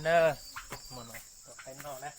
Na, mus no, qaib noj na.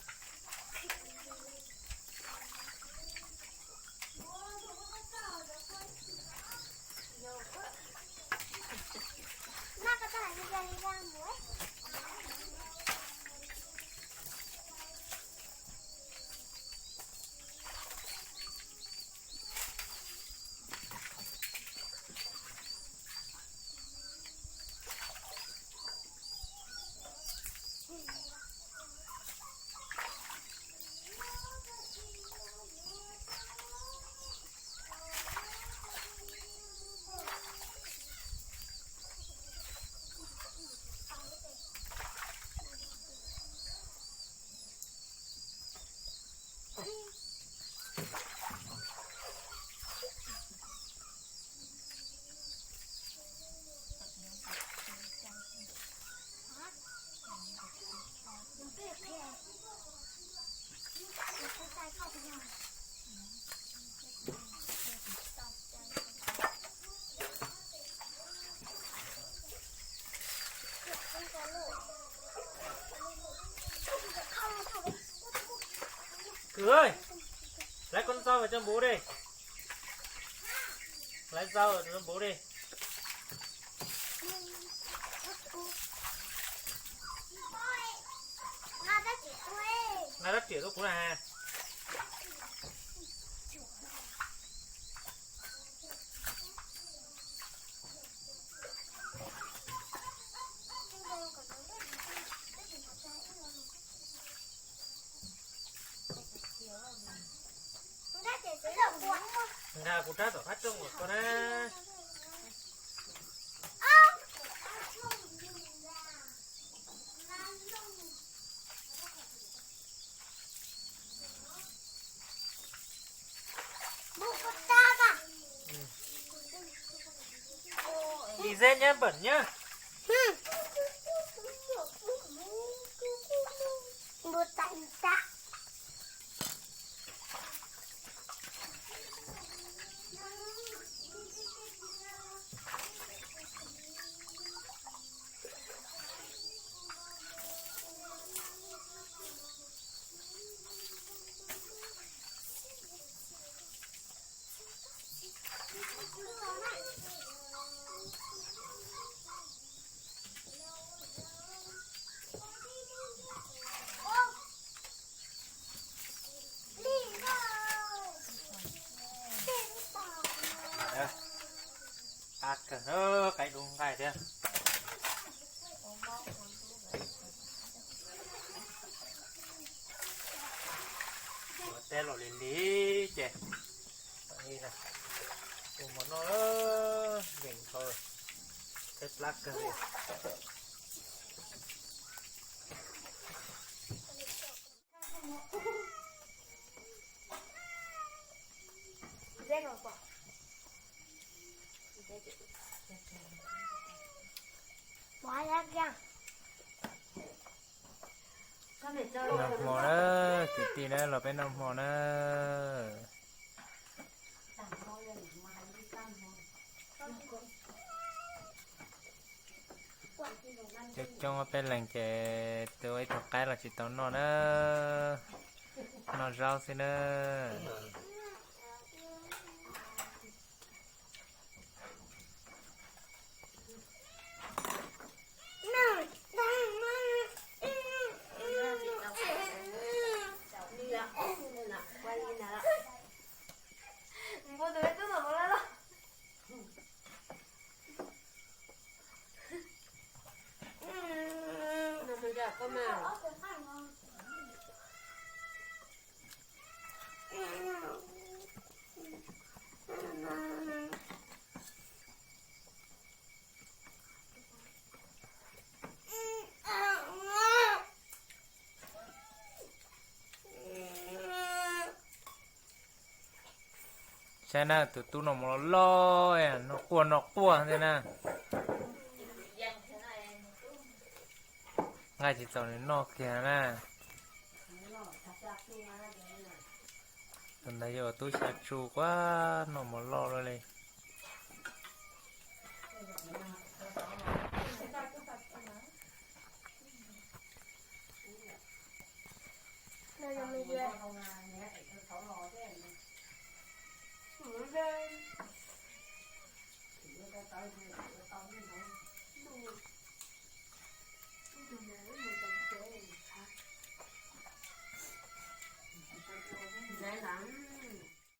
Kwv, laiv koj ntxau coj npuv di. Laiv ntxau coj npuv di. Nqa rab riam tuaj kuv na. Nqa kuv rab tom qab rooj los ko na. Ib zeb nyab npam nyab. Qab kawg, qaib dub nqaij thiab. Ua teb los lig lig ces ua mov noj, yeej dhau, teb plab kawg li. Noj hmo na, kwv tij na, los peb noj hmo na. Coob coob peb leeg ces tua ib tug qaib los tsis tau noj na, noj zaub xwb na. Saib na, tus tub noj mov loj loj, noj quaj noj quaj thiab na. Nqaij tsis txaus nws noj kiag na. Tus ntawd yog tub xya tsu, quaj noj mov loj loj li. Mus, mus,